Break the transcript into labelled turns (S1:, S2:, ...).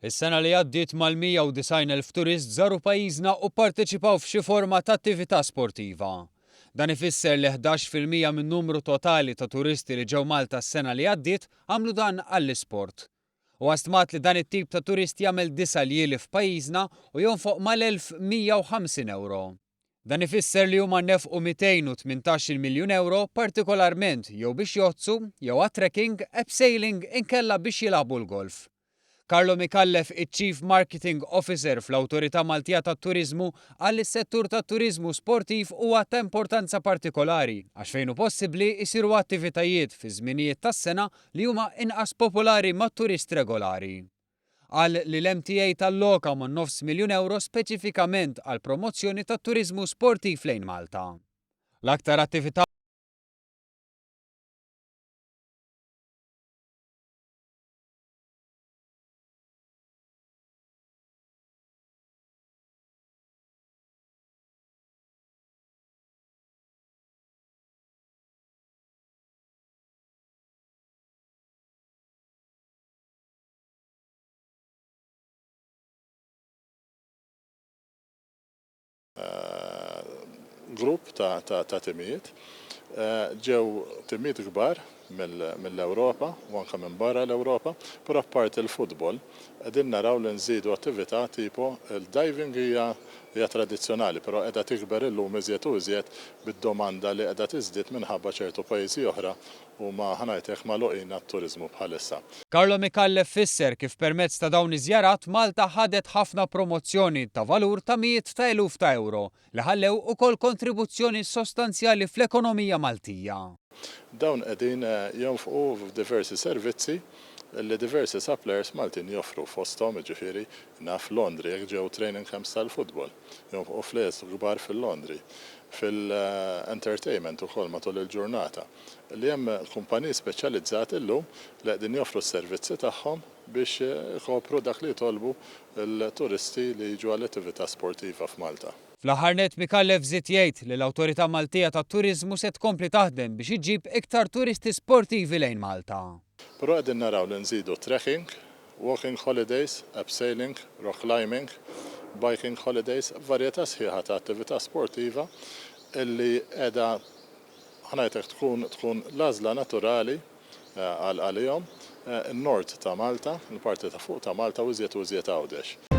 S1: Is-sena li għaddiet mal-190,000 turist żaru pajjiżna u pparteċipaw f'xi forma ta' attività sportiva. Dan ifisser li 11% min-numru totali ta' turisti li ġew Malta s-sena li għaddiet għamlu dan għall-isport. Huwa stmat li dan it-tip ta' turist jagħmel disa' ljieli f'pajjiżna u jonfoq mal-1,150 ewro. Dan ifisser li huma nefqu 218-il miljun ewro partikolarment jew biex jgħoddsu, jew għat-trekking, abseiling inkella biex jilagħbu l-golf. Carlo Micallef, iċ-Chief Marketing Officer fl-Awtorità Maltija tat-Turiżmu, qal li s-settur tat-turiżmu sportiv huwa ta' importanza partikolari għax fejn hu possibbli jsiru attivitajiet fi żminijiet tas-sena li huma inqas popolari mat-turist regolari. Qal li l-MTA talloka man-nofs miljun ewro speċifikament għall-promozzjoni tat-turiżmu sportiv lejn Malta. L-aktar attività
S2: Grupp ta' timijiet. Ġew timijiet kbar mill-Ewropa u anke minn barra l-Ewropa, però apparti l-futbol qegħdin naraw li nżidu attività tipo l-diving hija hija tradizzjonali però qiegħda tikber illum iżjed u iżjed bid-domanda li qiegħda tiżdied minħabba ċertu pajjiżi oħra huma, ħa ngħid hekk, magħluqin għat-turiżmu bħalissa.
S1: Carlo Micallef fisser kif permezz ta' dawn iż-żjarat Malta ħadet ħafna promozzjoni ta' valur ta' mijiet ta' eluf ta' ewro li ħallew ukoll kontribuzzjoni sostanzjali fl-ekonomija Maltija.
S2: Dawn qegħdin jonfqu f'diversi servizzi li diversi suppliers Maltin joffru fosthom, jiġifieri, naf laundry jekk ġew training camps tal-futbol. Jonfqu flejjes kbar fil-laundry, fil-entertainment ukoll matul il-ġurnata. Li hemm kumpaniji speċjalizzati llum li qegħdin joffru s-servizzi tagħhom biex ikopru dak li jitolbu l-turisti li jiġu għall-attività sportiva f'Malta.
S1: Fl-aħħar nett Micallef żied jgħid li l-Awtorità Maltija tat-Turiżmu se tkompli taħdem biex iġġib iktar turisti sportivi lejn Malta.
S2: Però qegħdin naraw li nżidu trekking, walking holidays, abseiling, rock climbing, biking holidays, varjetà sħiħa ta' attività sportiva li qiegħda, ħa ngħid hekk, tkun tkun l-għażla naturali għal għalihom, in-Nord ta' Malta, il-parti ta' fuq ta' Malta u iżjed u iżjed Għawdex.